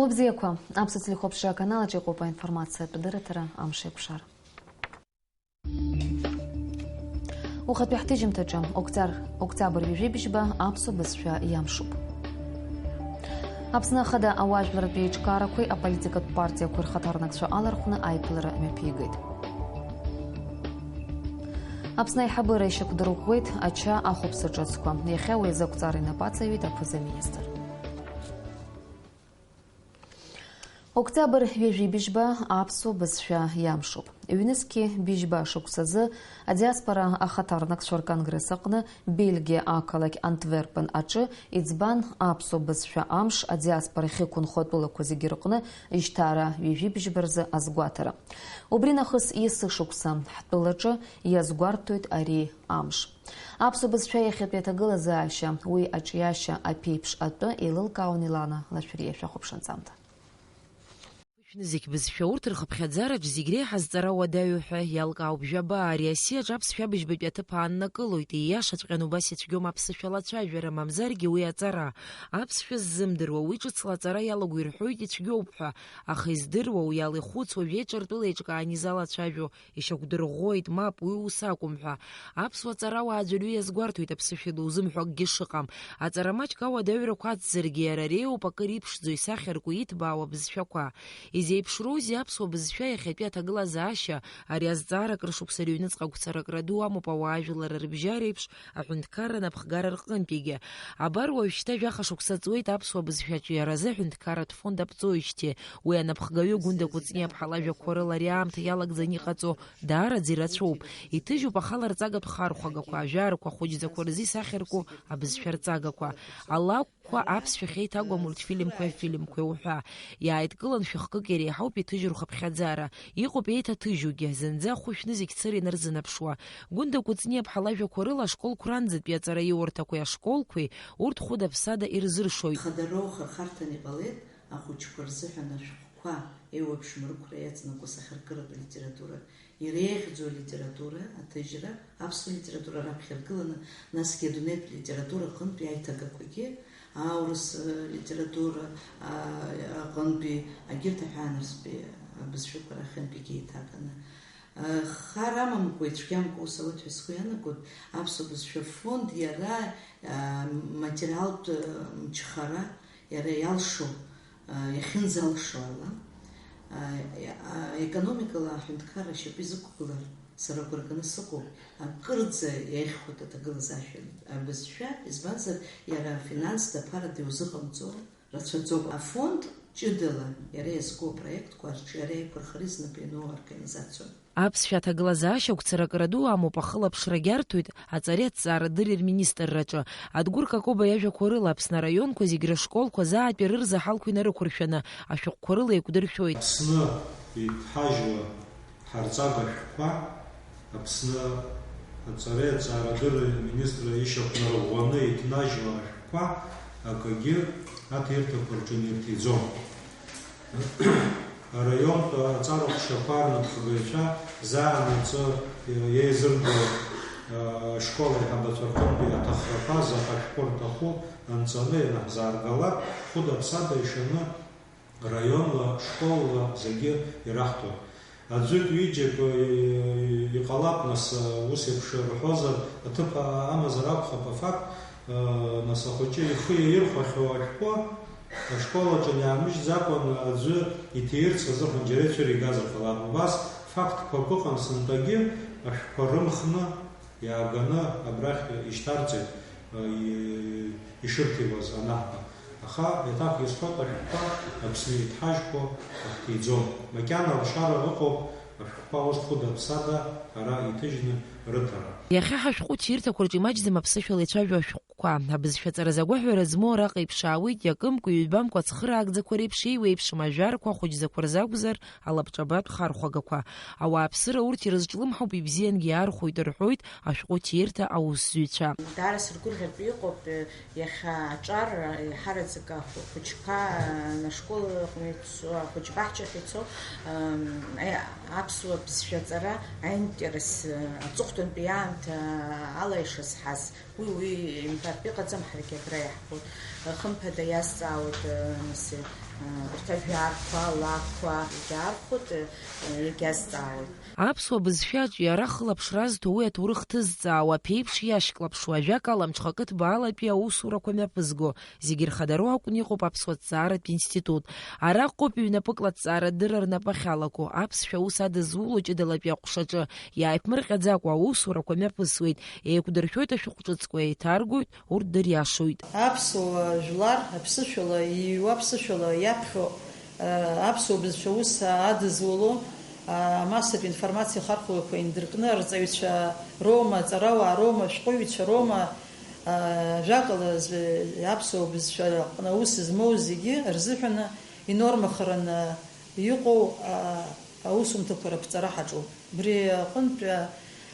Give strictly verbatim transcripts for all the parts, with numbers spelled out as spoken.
Убзиақәа, Аԥсуа телехәаԥшра аканалаҿ иҟоуп аинформациатә дырраҭара Амш еиқәшара. Ухатәи ҳҭыжьымҭаҿы, октиар-, октиабр ҩажәи бжьба аԥсуа бызшәа иамшуп. Аԥсны ахада ауаажәларратә еиҿкаарақәеи аполитикатә партиақәеи рхаҭарнакцәа алархәны аиԥылара мҩаԥигеит. Аԥсны аиҳабыра ишьақәдырӷәӷәеит ача ахәаԥса ҿыцқәа. Иахьа уи азы ақәҵара инапы аҵаҩит аԥыза-министр. Октиабр ҩажәи бжьба аԥсуа бызшәа иамшуп. Ҩнызқьи бжьба шықәсазы адиаспора ахаҭарнакцәа рконгресс аҟны Бельгиа ақалақь Антверпен аҿы иӡбан аԥсуа бызшәа амш адиаспора ахьықәынхо атәылақәа зегьы рҟны жьҭаара ҩажәи бжьба рзы азгәаҭара. Убри нахыс есышықәса ҳтәылаҿы иазгәарҭоит ари амш. Аԥсуа бызшәа иахьатәи аҭагылазаашьа, уи аҿиашьа аԥеиԥш атәы еилылкаауан Елана Лашәриа, шәахәаԥш анҵамҭа. Шәнызқь бызшәа урҭ рхыԥхьаӡараҿ зегь реиҳа зҵара уадаҩу ҳәа иалкаауп жәаба, ари асиаҿ аԥсшәа быжьбатәи аҭыԥ ааннакылоит, ииашаҵәҟьаны убас ицәгьоума аԥсышәала ацәажәара, мамзаргьы уи аҵара. Аԥсшәа ззымдыруа уи ҿыцла аҵара иалаго ирҳәоит ицәгьоуп ҳәа, аха издыруа, уи ала ихәыцуа жәеи ҿыртәыла еиҿкаан изалацәажәо, ишьақәдырӷәӷәоит, мап, уи ус акәым ҳәа. Аԥсуа ҵарауаа аӡәырҩы иазгәарҭоит аԥсышәа ду узымҳәо акгьы шыҟам. Аҵара маҷк ауадаҩрақәа ацзаргьы, иара ареиуоуп акыр иԥшӡоу исахьарку, иҭбаау абызшәақәа. Изеиԥшроузеи аԥсуа бызшәа иахьатәи аҭагылазаашьа? Ари азҵаара акыр шықәса рыҩныҵҟа агәцаракра ду амоуп ауаажәлар рыбжьареиԥш, аҳәынҭқарра анапхгара рҟынтәигьы. Абар уажәшьҭа жәаха шықәса ҵуеит аԥсуа бызшәа аҿиаразы аҳәынҭқарратә фонд аԥҵоижьҭеи. Уи анапхгаҩы Гәында Кәыҵниаԥҳа лажәақәа рыла ари аамҭа иалагӡаны иҟаҵоу даараӡа ирацәоуп. Иҭыжьуп ахаларҵагатә хархәагақәа, ажәаарқәа хәыҷӡақәа рзы исахьарку абызшәа рҵагақәа. Алакә Қәа аԥсшәахь еиҭагоу амультфильмқәеи афильмқәеи уҳәа. Иааидкылан шәыхкык иреиҳауп иҭыжьу рхыԥхьаӡара. Иҟоуп еиҭаҭыжьугьы, зынӡа ахәышә нызқь цыра инарзынаԥшуа. Гәында Кәыҵниаԥҳа лажәақәа рыла ашколқәа ранӡатәи аҵара иоурҭақәеи ашколқәеи урҭ хәыда-ԥсада ирзыршоит. Хадароу хырхарҭан иҟалеит ахәыҷқәа рзыҳәан ашәҟәқәа еиуеиԥшым рықәра иаҵанакуа асахьаркыратә литература иреиӷьӡоу алитература аҭыжьра, аԥсуа литература раԥхьа ргыланы, насгьы адунеитә литература аҟынтәи аиҭагақәагьы, аурыс, э, литература, а, аҟынтәи, агьырҭ аҳәаанырцәтәи абызшәақәа рахьынтәигьы еиҭаганы. Э, хар амамкәа, ицәгьамкәа ус ауеит ҳәа сгәы иаанагоит, аԥсуа бызшәа фонд иара, а, материалтә, э, мчхара, иара иалшо, а, иахьынӡалшо ала, а, а, економикала аҳәынҭқарра ашьапы изықәгылар, сара агәра ганы сыҟоуп, акырӡа иаӷьхоит аҭагылазаашьа абызшәа, избанзар, иара афинанстә аԥарада иузыҟамҵо рацәаӡоуп. Афонд ҷыдала иара иазку апроектқәа арҿиареи аиқәырхареи знапы иану аорганизациоуп. Аԥсшәа аҭагылазаашьа агәцаракра ду амоуп, ахылаԥшрагьы арҭоит аҵареи аҭҵаарадырреи рминистрраҿы. Адгәыр Какоба иажәақәа рыла, Аԥсны араионқәа зегь рышколқәа заатәи рырзаҳалқәа инарықәыршәаны, ашәҟәқәа рыла еиқәдыршәоит. Аԥсны иҭҳажьуа ҳарҵага шәҟәқәа, Аԥсны аҵареи аҭҵаарадырреи рминистр ишьақәнарӷәӷәаны иҭнажьуа ашәҟәқәа акгьы аҭирҭақәа рҿы инирҭиӡом. Араионтә аҵара ҟәшақәа рнапхгаҩцәа заанаҵы еизырго ашкол аиҳабацәа рҟынтәи аҭахрақәа заҟа шәҟәы рҭаху анҵаны ианаҳзааргалак, хәыда-ԥсада ишаны раионла, школла зегьы ираҳҭоит. Аӡәык, ҩыџьак иҟалап, нас, ус еиԥш рҳәозар, аҭыԥ амазар акәхап, афакт, нас ахәыҷы ихы иаирхәахьоу ашәҟәы ашкол аҿы иаамыжьӡакәан аӡәы иҭиирц азыҳәан џьара ицәыригазар ҟалап. Убас фактқәак ыҟан, сынтәагьы ашәҟәқәа рымхны иааганы абрахь ишьҭарҵеит, и-, ишырҭиуаз анаҳба. Аха еиҭах исҳәоит, ашәҟәқәа Аԥсны иҭҳажьқәо ҳахҭиӡом. Макьана алшара ыҟоуп ашәҟәқәа урҭ хәыда-ԥсада ара иҭыжьны рыҭара. Иахьа ҳашәҟәы ҭирҭақәа рҿы имаҷӡам аԥсышәала ицәажәо ашәҟәқәа. Абызшәа аҵаразы агәаҳәара змоу араҟа иԥшаауеит, иакымкәа, ҩбамкәа ацхыраагӡақәа реиԥш еиуеиԥшым ажәарқәа, ахәыҷӡақәа рзы акәзар, алабҿабатә хархәагақәа. Ауааԥсыра урҭ ирызҿлымҳауп, ибзиангьы иаархәоит рҳәоит ашәҟәы ҭирҭа аусзуҩцәа. Даара сыргәырӷьартә иҟоуп, иахьа аҿар еиҳараӡак ахәыҷқәа, ашкол аҟны ицо, ахәыҷбаҳчахь ицо, аԥсуа бызшәа аҵара аинтерес, аҵыхәтәантәи аамҭа ала ишазҳаз. Уи, уи имҳәартә иҟаӡам, ҳаргьы агра иаҳгоит. Хымԥада иазҵаауеит, нас, Урҭ ажәарқәа, алакәқәа иаархәоит, иагьазҵаауеит. Аԥсуа бызшәа аҿиара хылаԥшра азҭо уи аҭоурых ҭызҵаауа, аԥеиԥш иашьклаԥшуа, ажәакала, мҽхакы ҭбаалатәи аусурақәа мҩаԥызго, зегьы ирхадароу акәны иҟоуп аԥсуа ҭҵааратә институт. Араҟоуп ҩнапыкла аҭҵаарадырра рнапы ахьалаку, аԥсшәа аус адызуло ҷыдалатәи аҟәшаҿы, иааиԥмырҟьаӡакәа аусурақәа мҩаԥысуеит, еиқәдыршәоит ашәҟәы ҿыцқәа, еиҭаргоит, урҭ дыриашоит. Аԥсуа жәлар аԥсышәала иҩуа, аԥсышәала иаԥхьо, э, аԥсуа бызшәа аус адызуло, а, амассатә информациа ахархәагақәа индыркны, арҵаҩцәа роума, аҵарауаа роума, ашәҟәыҩҩцәа роума, а, ажәакала, з-, аԥсуа бызшәа аҟны аус змоу зегьы рзыҳәан инормахараны иҟоу, а, аусумҭақәа раԥҵара ҳаҿуп. Убри аҟынтә,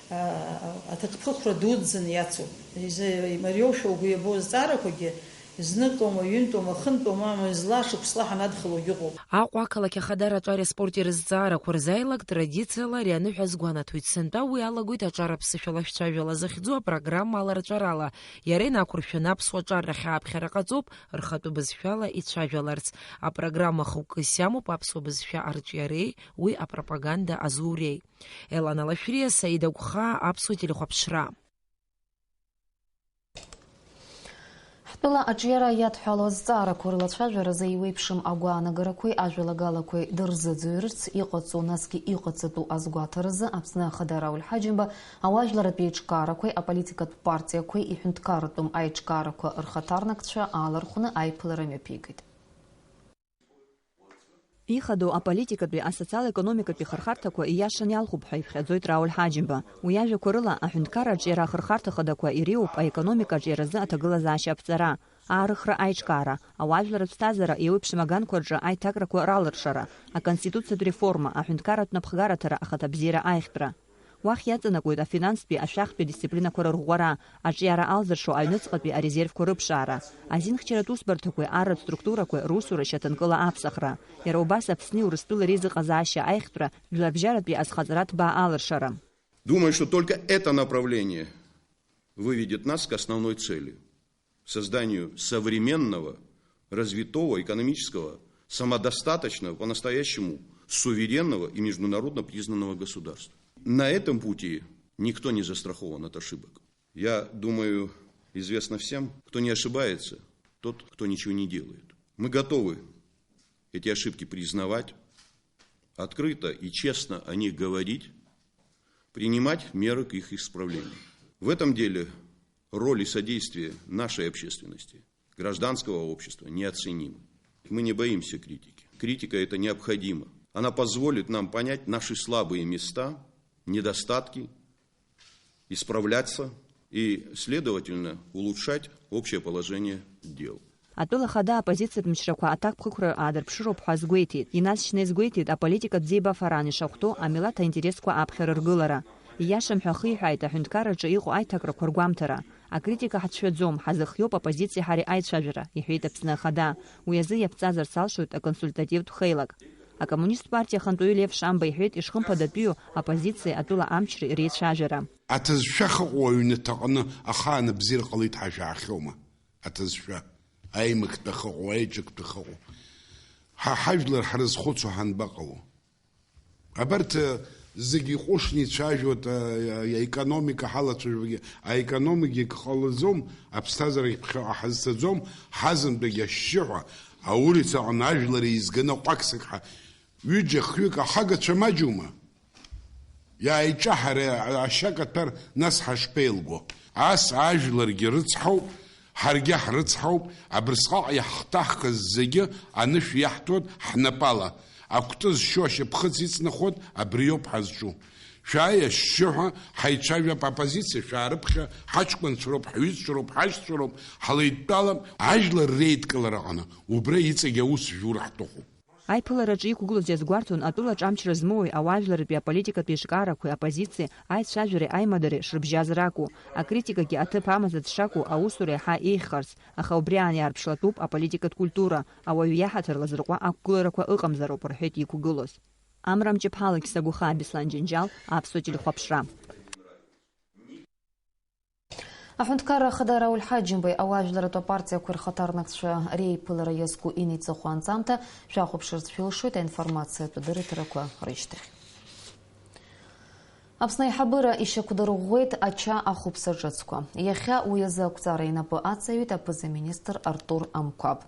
а, аҭакԥхықәра дуӡӡаны иацуп. Изы имариоушәа угәы иабо азҵаарақәагьы зныкоума, ҩынтәоума, хынтәоума, мызла шықәсла ҳанадхалогьы ыҟоуп. Аҟәа ақалақь ахадара аҿареи аспорти рызҵаарақәа рзааилак традициала ари аныҳәа азгәанаҭоит. Сынтәа уи алагоит аҿар аԥсышәала шәцәажәала захьӡу апрограмма аларҵәарала. Иара инақәыршәаны аԥсуа ҿар рахь ааԥхьара ҟаҵоуп, рхатәы бызшәала ицәажәаларц. Апрограмма хықәкыс иамоуп аԥсуа бызшәа арҿиареи уи апропаганда азуреи. Елана Лашәриа, Саида Гәхаа, Аԥсуа телехәаԥшра. Ҳтәыла аҿиара иадҳәалоу азҵаарақәа рылацәажәаразы еиуеиԥшым агәаанагарақәеи ажәалагалақәеи дырзыӡырҩырц иҟаҵоу, насгьы иҟаҵатәу азгәаҭаразы Аԥсны Ахада Рауль Ҳаџьымба ауаажәларратә еиҿкаарақәеи аполитикатә партиақәеи иҳәынҭқарратәым аиҿкаарақәа рхаҭарнакцәа аалархәны аиԥылара мҩаԥигеит. Ихадоу аполитикатәи, асоциал-економикатәи хырхарҭақәа ииашан иалхуп ҳәа иԥхьаӡоит Рауль Ҳаџьымба. Уи ажәақәа рыла, аҳәынҭқарра аҿиара ахырхарҭа хадақәа иреиуоуп аекономика аҿиаразы аҭагылазаашьа аԥҵара, аарыхра аиҿкаара, ауаажәларратә ԥсҭазаара еиуеиԥшым аганқәа рҿы аиҭакрақәа ралыршара, аконституциатә реформа, аҳәынҭқарратә напхгараҭара ахаҭабзиара аиӷьтәра. Уахь иаҵанакуеит афинанстәи, ашәахтәи адисциплинақәа рырӷәӷәара, аҿиара алзыршо аҩныҵҟатәи арезервқәа рыԥшаара, азинхьчаратә усбарҭақәеи арратә структурақәеи русура шьаҭанкыла аԥсахра, иара убас Аԥсни Урыстәылеи реизыҟазаашьа аиӷьтәра, жәларбжьаратәи азхаҵара ҭбаа алыршара. Думаю, что только это направление выведет нас к основной цели, созданию современного, развитого, экономического, самодостаточного, по-настоящему суверенного и международно признанного государства. На этом пути никто не застрахован от ошибок. Я думаю, известно всем, кто не ошибается, тот, кто ничего не делает. Мы готовы эти ошибки признавать, открыто и честно о них говорить, принимать меры к их исправлению. В этом деле роль и содействие нашей общественности, гражданского общества неоценимы. Мы не боимся критики. Критика — это необходимо. Она позволит нам понять наши слабые места, недостатки, исправляться и, следовательно, улучшать общее положение дел. Атәыла хада аоппозициатә мчрақәа аҭакԥхықәра аадырԥшыроуп ҳәа азгәеиҭеит. Инаҵшьны изгәеиҭеит, аполитикатә ӡеибафараан ишахәҭоу амилаҭ аинтересқәа аԥхьарыргылара. Ииашам ҳәа ахиҳәааит аҳәынҭқарраҿы иҟоу аиҭакрақәа ргәамҭара. Акритика ҳацәшәаӡом, ҳазыхиоуп оппозициеи ҳареи аицәажәара, иҳәеит Аԥсны Ахада. Уи азы иаԥҵазарц алшоит аконсультативтә хеилак. Акоммунист партиа ахантәаҩы Лев Шамба иҳәеит ишхымԥадатәиу оппозициеи атәыла амчреи реицәажәара. Аҭыӡшәа ахьыҟоу аҩнаҭаҟны ахаан абзиара ҟалеит ҳәа шәаҳахьоума? Аҭыӡшәа, аимактә ахьыҟоу, аиҿактә ахьыҟоу. Ҳа ҳажәлар ҳрызхәыцуа ҳанбаҟало? Абарҭ, э, зегьы иҟәышны ицәажәоит, э, аекономика ҳалацәажәогьы, аекономикагьы ак ҟалаӡом, аԥсҭазаарагь ԥхьаҟа ҳазцаӡом, ҳазынтәыгь ашьшьыҳәа, аулица аҟны ажәлар еизганы ҟәақсак ҳа-, ҩыџьа-хҩык ахагацәа маҷума? Иааиҿаҳар, ашьа каҭәар, нас ҳашԥеилго? Ас ажәларгьы рыцҳауп, ҳаргьы ҳрыцҳауп, абырсҟак иаҳхҭаҳхыз зегьы анышә иаҳҭоит ҳнапала. Акәты зшьо ашьапхыц иҵнахуеит, абриоуп ҳазҿу. Шәааи, ашьшьыҳәа ҳаицәажәап, оппозициа шәаарыԥхьа, ҳаҷкәынцәа роуп, ҳҩызцәа роуп, ҳашьцәа роуп, ҳлеидтәалап, ажәлар реидкылара аҟны убра иҵегь аус жәур ҳҭахуп. Аиԥылараҿы иқәгылоз иазгәарҭон атәылаҿы амчра змоуи ауаажәларратәи аполитикатә еиҿкаарақәеи аоппозициеи аицәажәареи аимадареи шрыбжьаз ракәу, акритикагьы аҭыԥ амаӡац шакәу аусура иаҳа еиӷьхарц, аха убри аан иаарԥшлатәуп аполитикатә культура, ауаҩы иаҳаҭыр лазырҟәуа ақәгыларақәа ыҟамзароуп, рҳәеит иқәгылоз. Амра Мҷыԥҳа, Алықьса Гәыхаа, Беслан Џьынџьал, Аԥсуа телехәаԥшра. Аҳәынҭқарра Ахада Рауль Ҳаџьымбеи ауаажәларратә апартиақәа рхаҭарнакцәа реиԥылара иазку инеиҵыху анҵамҭа шәахәаԥшырц шәылшоит аинформациатә дырраҭарақәа рышьҭахь. Аԥсны аиҳабыра ишьақәдырӷәӷәеит ача ахәыԥса ҿыцқәа. Иахьа уи азы ақәҵара инапы аҵаҩит аԥыза-министр Артур Амқәаб.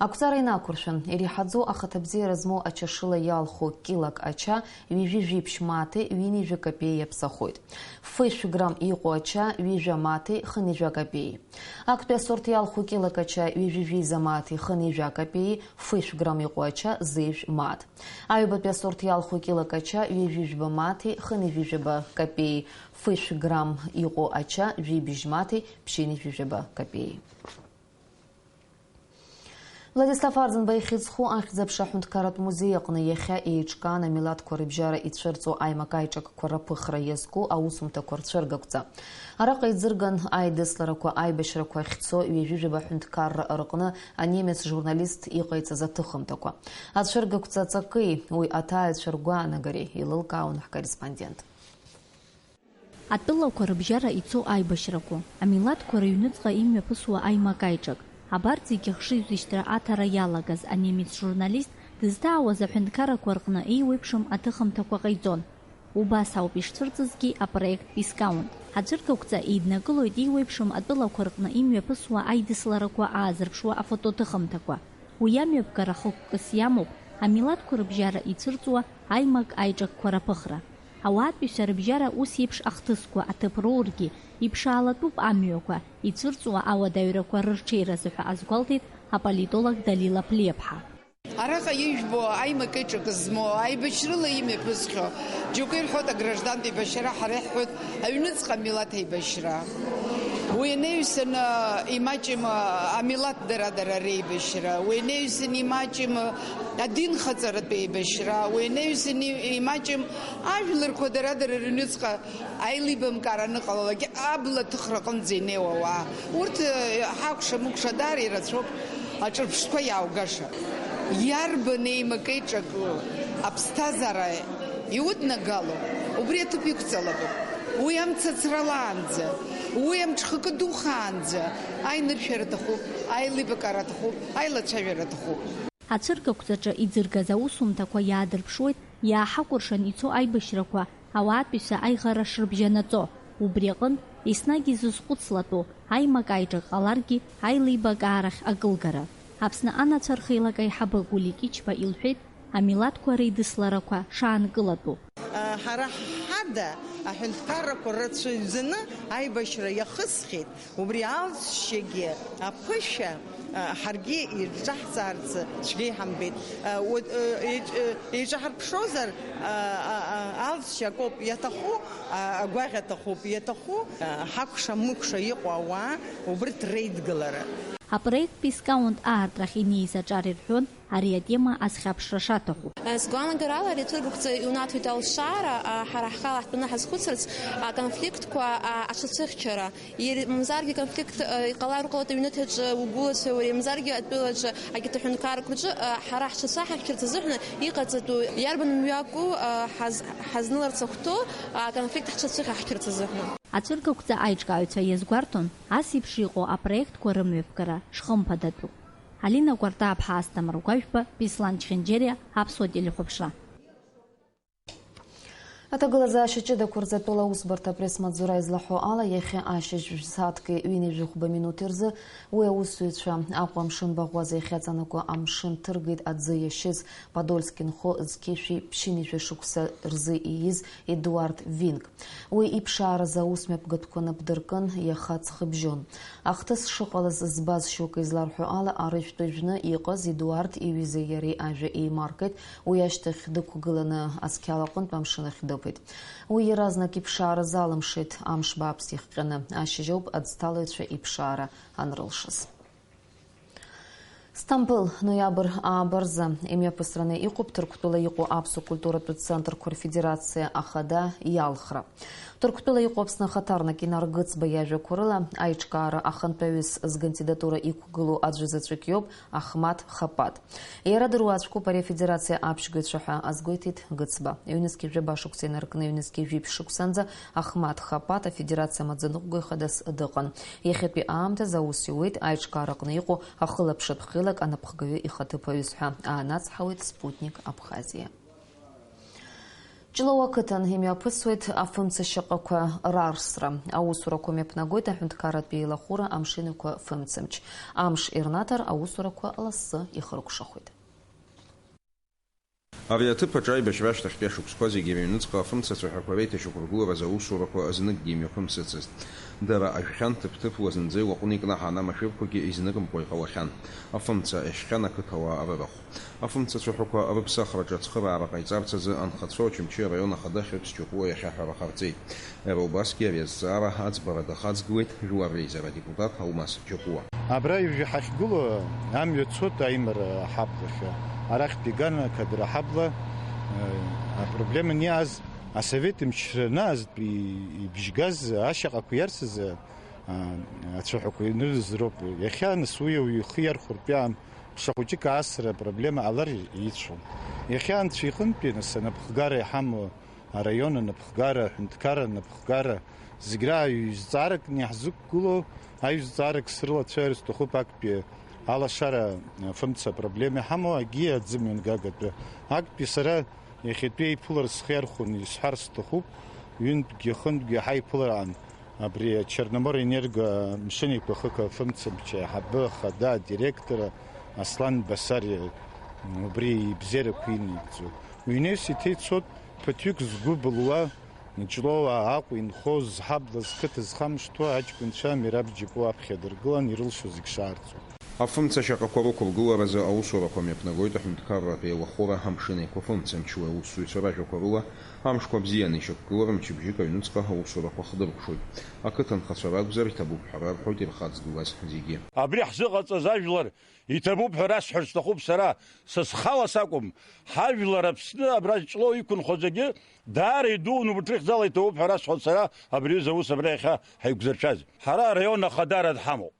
Ақәҵара инақәыршәан, иреиҳаӡоу ахаҭабзиара змоу ачашыла иалху килак ача ҩажәи жәиԥшь мааҭи ҩынҩажәи капеи иаԥсахоит. Фышә грамм иҟоу ача ҩажәа мааҭи хынҩажәа капеи. Актәи асорт иалху килак ача ҩажәи жәеиза мааҭи хынҩажәа капеи, фышә грамм иҟоу ача зеижә мааҭ. Аҩбатәи асорт иалху килак ача ҩажәи жәба мааҭи хынҩажәи жәаба капеи, фышә грамм иҟоу ача жәибжь мааҭи ԥшьынҩажәи жәаба капеи. Владислав Арӡынба ихьӡ зху Ахьӡ-аԥша аҳәынҭқарратә музеи аҟны иахьа еиҿкаан амилаҭқәа рыбжьара ицәырҵуа аимак-аиҿакқәа раԥыхра иазку аусумҭақәа рцәыргақәҵа. Араҟа иӡырган аидысларақәа, аибашьрақәа ахьцо ҩажәи жәаба ҳәынҭқарра рҟны анемец журналист иҟаиҵаз аҭыхымҭақәа. Ацәыргақәҵа аҵаки уи аҭааҩцәа ргәаанагареи еилылкаауан ҳкорреспондент. Атәылақәа рыбжьара ицо аибашьрақәа, амилаҭқәа рыҩныҵҟа имҩаԥысуа аимак-аиҿак, абарҭ зегьы ахшыҩзышьҭра аҭара иалагаз анемец журналист дызҭаауаз аҳәынҭқаррақәа рҟны еиуеиԥшым аҭыхымҭақәа ҟаиҵон. Убас ауп ишцәырҵызгьы апроект Пискаунт. Ацәыргақәҵа еиднакылоит еиуеиԥшым атәылақәа рҟны имҩаԥысуа аидысларақәа аазырԥшуа афотоҭыхымҭақәа. Уи амҩаԥгара хықәкыс иамоуп амилаҭқәа рыбжьара ицәырҵуа аимак-аиҿакқәа раԥыхра. Ауаатәыҩса рыбжьара ус еиԥш ахҭысқәа аҭыԥ роургьы, иԥшаалатәуп амҩақәа, ицәырҵуа ауадаҩрақәа рырҽеиразы ҳәа азгәалҭеит аполитолог Далила Ԥлиаԥҳа. Араҟа ижәбо аимак-аиҿак змоу, аибашьрыла имҩаԥысхьоу, џьоукы ирҳәоит аграждантә еибашьра, ҳара иаҳҳәоит аҩныҵҟа амилаҭ еибашьра. Уи анаҩсан, а, имаҷым, а, амилаҭ дара-дара реибашьра, уи анаҩсан имаҷым, а, адинхаҵаратә еибашьра, уи анаҩсан и-, имаҷым ажәларқәа дара-дара рыҩныҵҟа аилибамкаара аныҟалалак, абла ҭыхра аҟынӡа инеиуа ауаа. Урҭ, э, ҳакәша-мыкәша даара ирацәоуп аҿырԥштәқәа иааугаша. Иарбан еимакеиҿак аԥсҭазаара иуднагало, убри аҭыԥ иқәҵалатәуп. Уи амца ацралаанӡа, уи амҽхакы духаанӡа аиныршәара аҭахуп, аилибакаара аҭахуп, аилацәажәара аҭахуп. Ацәыргақәҵаҿы иӡыргаз аусумҭақәа иаадырԥшуеит иааҳакәыршан ицо аибашьрақәа, ауаатәыҩса аиӷара шрыбжьанаҵо, убри аҟынтә еснагь изызхәыцлатәу аимак-аиҿак ҟаларгьы аилибакаарахь акылгара. Аԥсны анацәа рхеилак аиҳабы Гәлиа Кьычба илҳәеит, амилаҭқәа реидысларақәа шаанкылатәу. Ҳара ҳада аҳәынҭқаррақәа рацәаҩӡаны аибашьра иахысхьеит. Убри алҵшьагьы аԥышәа, а, ҳаргьы ирҿаҳҵаарц цәгьа иҳамбеит. А, уа-, а, еиҿ-, а, еиҿаҳарԥшрозар, а, а, а, алҵшьа акоуп иаҭаху, а, агәаӷь аҭахуп иаҭаху, а, ҳакәша-мыкәша иҟоу ауаа убырҭ реидгылара. Апроект Пискаунт аартрахь инеиз аҿар ирҳәон, ари атема азхьаԥшра шаҭаху. Сгәаанагарала, ари ацәыргақәҵа иунаҭоит алшара, а, ҳара ҳхала ҳтәаны ҳазхәыцырц, аконфликтқәа, а, аҽацәыхьчара, иар-, мамзаргьы конфликт, а, иҟалар уҟалоит аҩныҭаҿы угәылацәеи уареи, мамзаргьы атәылаҿы, акиҭа ҳәынҭқаррақәа рҿы, а, ҳара ҳҽацәаҳахьчарц азыҳәан иҟаҵатәу иарбан мҩаку, а, ҳаз-, ҳазныларц ахәҭоу, а, аконфликт ҳҽацәыхьаҳчарц азыҳәан. Ацәыргақәҵа аиҿкааҩцәа иазгәарҭон, ас еиԥш иҟоу апроектқәа рымҩаԥгара шхымԥадатәу. Алина Кәарҭааԥҳа, Асҭамыр Гәажәба, Беслан Чхенџьериа, Аԥсуа телехәаԥшра. Аҭагылазаашьа ҷыдақәа рзы атәыла аусбарҭа апресс-маҵзура излаҳәо ала, иахьа ашьыжь сааҭки ҩынҩажәи хәба минуҭи рзы уи аусзуҩцәа Аҟәа амшын баӷәаза иахьаҵанакуа амшын ҭыргеит аӡы иашьыз Подольск инхо зқьышәи ԥшьынҩажәи шықәса рзы ииз Едуард Винк. Уи иԥшааразы аусмҩаԥгатәқәа напдыркын иаха ҵхыбжьон. Ахҭыс шыҟалаз збаз шьоукы изларҳәо ала, арыжәтә ыжәны иҟаз Едуард иҩызеи иареи ажәа еимаркит, уи ашьҭахь дықәгыланы асқьала аҟынтә амшын ахь дыԥеит. Уи иаразнак иԥшаара залымшеит, амш бааԥс ихҟьаны. Ашьыжь ауп аӡҭалаҩцәа иԥшаара анрылшаз. Сҭампыл, ноиабр ааба рзы имҩаԥысраны иҟоуп Ҭырқәтәыла иҟоу аԥсуа культуратә центрқәа рфедерациа ахада иалхра. Ҭырқәтәыла иҟоу Аԥсны ахаҭарнак Инар Гыцба иажәақәа рыла, аиҿкаара ахантәаҩыс зкандидатура иқәгылоу аӡәы заҵәык иоуп Ахмаҭ Хапаҭ. Иара дыруаӡәкуп ари афедерациа аԥшьгаҩцәа ҳәа азгәеиҭеит Гыцба. Ҩнызқьи жәаба шықәса инаркны ҩнызқьи жәиԥшь шықәсанӡа Ахмаҭ Хапаҭ афедерациа амаӡаныҟәгаҩ хадас дыҟан. Иахьатәи аамҭазы аус иуеит аиҿкаараҟны иҟоу ахылаԥшратә хеилак анапхгаҩы ихаҭыԥуаҩыс ҳәа, аанацҳауеит Спутник Абхазиа. Ҷлоу ақыҭан имҩаԥысуеит афымца шьаҟақәа рарсра. Аусурақәа мҩаԥнагоит аҳәынҭқарратә еилахәыра амшынқәа фымцамч. Амш ирнаҭар аусурақәа лассы ихыркәшахоит. Ари аҭыԥ аҿы аибашьра ашьҭахьтәи ашықәсқәа зегьы рыҩныҵҟа афымца цәаҳәақәа реиҭашьақәыргыларазы аусурақәа зныкгьы имҩаԥымсыцызт. Дара ажәхьан ҭыԥ-ҭыԥла зынӡа илаҟәны икнаҳан амашәырқәагьы изныкымкәа иҟалахьан. Афымца иашьхьан ақыҭауаа рырахә. Афымца цәаҳәақәа рыԥсахраҿы ацхыраара ҟаиҵарц азы Анхацәа Очамчыра араион ахада Хьрыԥс Џьопуа иахьа аҳәара ҟарҵеит. Иара убасгьы ари азҵаара аӡбара дахаҵгылеит жәлар реизара адепутат Алмас Џьопуа. Абра ҩажәа ҳахьгылоу амҩа цоит аимара аҳаблахьы. Арахьтә иган ақадыр аҳабла, э, апроблема аниааз, асовет имчра анаазтәи ибжьгаз ашьаҟақәа иарсыз, а, ацәаҳәақәа инырызроуп. Иахьа нас уи ауаҩы ихы иархәартә иаам. Ԥша хәыҷык аасра апроблема ҟалар ицәом. Иахьа анцәа иҟынтәи, нас, анапхгара иҳамоу араион анапхгара, аҳәынҭқарра анапхгара, зегь раҳа ҩ-, зҵааракны иаҳзықәгылоу, аҩ-, зҵаарак срылацәажәар сҭахуп актәи алашара, афымца апроблема иҳамоу, агьи аӡы мҩангагатәы. Актәи сара иахьатәи аиԥылара схы иархәаны исҳәар сҭахуп, ҩынтәгьы хынтәгьы ҳаиԥылараан. Абри Черноморэнерго амшын еиқәа хык афымцамч аиҳабы ахада адиректор Аслан Басариа убри ибзиарақәа инагӡоит. Ҩнеис иҭеицәоит ԥыҭҩык згәы былуа, Ҷлоуаа Аҟәа инхоз, зҳабла зқыҭа зхамышҭуа аҷкәынцәа Мераб Џьопуа аԥхьа дыргылан ирылшо зегь шаарҵо. Афымца шьаҟақәа рықәыргыларазы аусурақәа мҩаԥнагоит аҳәынҭқарратә еилахәыра амшын еиқәа фымцамчуа аусзуҩцәа ражәақәа рыла, амшқәа бзианы ишьақәгылар мчыбжьык аҩныҵҟа аусурақәа хдыркәшоит. Ақыҭанхацәа ракәзар, иҭабуп ҳәа рарҳәоит ирхаҵгылаз зегьы. Абри ҳзыҟаҵаз ажәлар иҭабуп ҳәа расҳәар сҭахуп сара, са схала сакәым. Ҳажәлар Аԥсны абра Ҷлоу иқәынхо зегьы даара идуны убырҭ рыхьӡала иҭабуп ҳәа расҳәоит сара, абри аҩыза аус абра иахьа ҳаиқәзыршәаз. Ҳара араион ахадара дҳамоуп.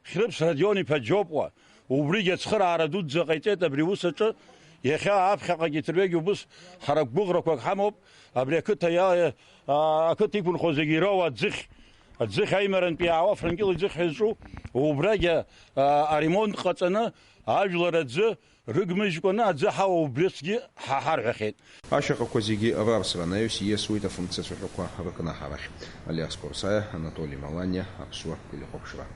Хьрыԥс Родион-иԥа Џьопуа убригьы ацхыраара дуӡӡа ҟаиҵеит абри аус аҿы. Иахьа аԥхьаҟагьы иҭырҩегьы убыс ҳара гәыӷрақәак ҳамоуп. Абри ақыҭа иа-, а-, ақыҭа иқәынхо зегьы ироуа аӡыхь, аӡыхь аимарантәи иаауа афранкьыл аӡыхь ҳәа зҿу, убрагьы, а, аремонт ҟаҵаны, ажәлар аӡы рыгмыжькәаны аӡы ҳауа убрысгьы ҳаҳарҳәахьеит. Ашьаҟақәа зегьы рарсра анаҩс ииасуеит афымца цәаҳәақәа рыкнаҳарахь. Алиас Қәарсаиа, Анатоли Маланиа, Аԥсуа телехәаԥшра.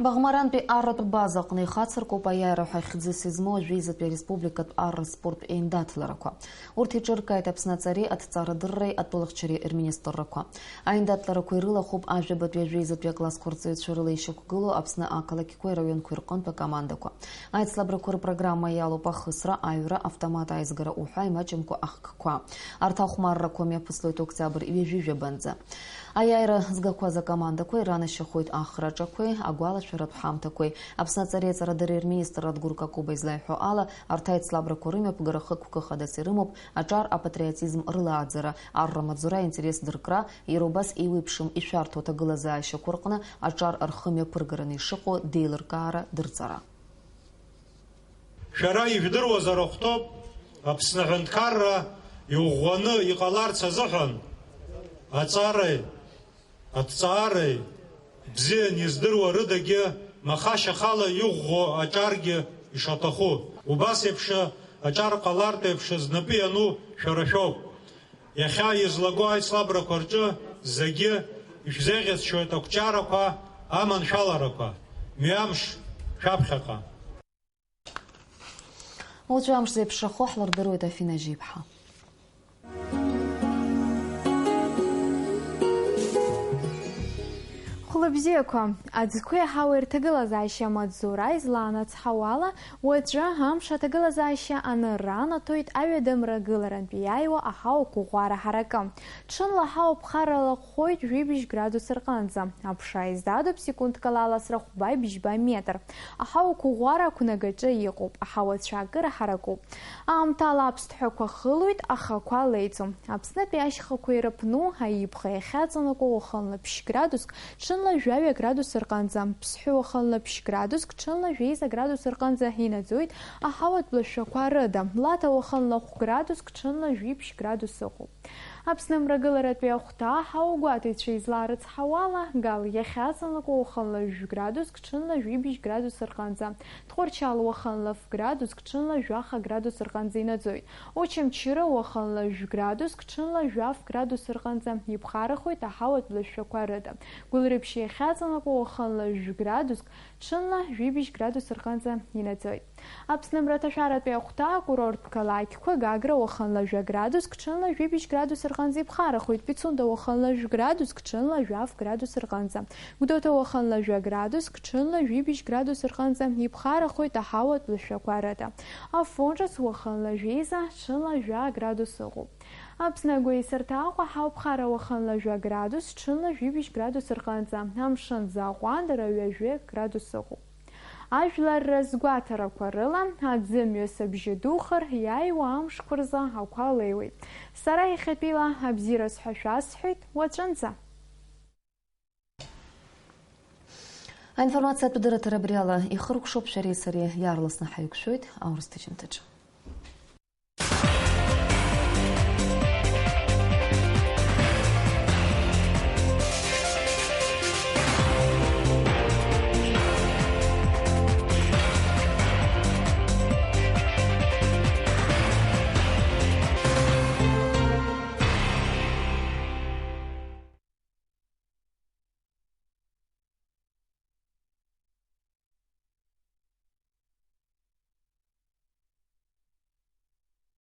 Баӷмарантәи арратә база аҟны ихацыркуп аиааира ҳәа хьӡыс измоу ажәеизатәи ареспубликатә арра спорттә еиндаҭларақәа. Урҭ еиҿыркааит Аԥсны аҵареи аҭҵаарадырреи атәылахьчареи рминистррақәа. Аиндаҭларақәа ирылахәуп ажәабатәи ажәеизатәи аклассқәа рҵаҩцәа рыла ишьақәгылоу Аԥсны ақалақьқәеи араионқәеи рҟынтә акомандақәа. Аицлабрақәа рпрограмма иалоуп ахысра, аҩра, автомат аизгара уҳәа имаҷымкәа ахкқәа. Арҭ ахәмаррақәа мҩаԥыслоит октиабр ҩажәи жәабанӡа. Аиааира згақәаз акомандақәа иранашьахоит ахраҿақәеи агәалашәаратә ҳамҭақәеи. Аԥсны аҵареи аҵарадырреи рминистрра Адгәыр Какоба излаиҳәо ала, арҭ аицлабрақәа рымҩаԥгара хықәкы хадас ирымоуп аҿар апатриотизм рылааӡара, арра маҵзура аинтерес дыркра, иара убас еиуеиԥшым ишәарҭоу аҭагылазаашьақәа рҟны аҿар рхы мҩаԥыргараны ишыҟоу деилыркаара дырҵара. Шәара ижәдыруазар ахәҭоуп, Аԥсны аҳәынҭқарра иӷәӷәаны иҟаларц азыҳәан аҵареи, аҭҵаареи бзиан издыруа рыдагьы, маха-шьахала иӷәӷәо аҿаргьы ишаҭаху. Убас еиԥш аҿар ҟалартә еиԥш знапы иану шәара шәоуп. Иахьа излаго аицлабрақәа рҿы зегьы ишәзеӷьасшьоит ақәҿиарақәа, аманшәаларақәа. Мҩамш шәаԥхьаҟа! Уаҵәы амш зеиԥшрахо ҳлырдыруеит, Афина Жьиԥҳа. Лыбзиақәа, аӡқәеи аҳауеи рҭагылазаашьа амаҵзура излаанацҳауала, уаҵәы амш аҭагылазаашьа анырра анаҭоит аҩадамра гыларантәи иааиуа аҳауа қәыӷәӷәара ҳаракы. Ҽынла аҳауа ԥхара лаҟәхоит жәибжь градус рҟынӡа. Аԥша еиздадуп секундк ала аласра хәба-бжьба метр. Аҳауа қәыӷәӷәара ақәнагаҿы иҟоуп, аҳауа цәаакыра ҳаракуп. Аамҭала аԥсҭҳәақәа хылоит, ахақәа леиӡом. Аԥснытәи ашьхақәа ирыԥну, аибӷа иахьаҵанакуа уахынла ԥшь градуск, ҽынла жәаҩа градус рҟынӡа, ԥсҳәы уахынла ԥшь градуск, ҽынла жәеиза градус рҟынӡа инаӡоит аҳауатә лашәақәа рыда, лаҭа уахынла хә градуск, ҽынла жәиԥшь градус ыҟоуп. Аԥсны мрагыларатәи ахәҭа аҳауагәаҭаҩцәа излаарыцҳауала, Гал иахьаҵанакуа уахынла жәградуск, ҽынла жәибжь градус рҟынӡа, Тҟәарчал уахынла ф градуск, ҽынла жәаха градус рҟынӡа инаӡоит. Очамчыра уахынла жәградуск, ҽынла жәаф градус рҟынӡа иԥхарахоит аҳауатә лашәақәа рыда. Гәылрыԥшь иахьаҵанакуа уахынла жәградуск, ҽынла жәибжь градус рҟынӡа инаӡоит. Аԥсны мраҭашәаратәи ахәҭа акурорттә қалақьқәа: Гагра уахынла жәа градуск, ҽынла жәибжь градус рҟынӡа иԥхарахоит, Пицунда уахынла жәа градуск, ҽынла жәаф градус рҟынӡа, Гәдоуҭа уахынла жәа градуск, ҽынла жәибжь градус рҟынӡа иԥхарахоит аҳауатә лашәақәа рыда. Афон ҿыц уахынла жәеиза, ҽынла жәа градус ыҟоуп. Аԥсны агәеисырҭа Аҟәа аҳауа ԥхара уахынла жәа градус, ҽынла жәибжь градус рҟынӡа, амшын аӡы аҟәандара ҩажәа градус ыҟоуп. Ажәлар рызгәаҭарақәа рыла, аӡымҩас абжьы духар, иааиуа амшқәа рзы ақәа леиуеит. Сара иахьатәиала абзиараз ҳәа шәасҳәеит, уаҵәынӡа. Аинформациатә дырраҭара абри ала ихыркәшоуп, шәареи сареи иаарласны ҳаиқәшәоит аурыс ҭыжьымҭаҿы.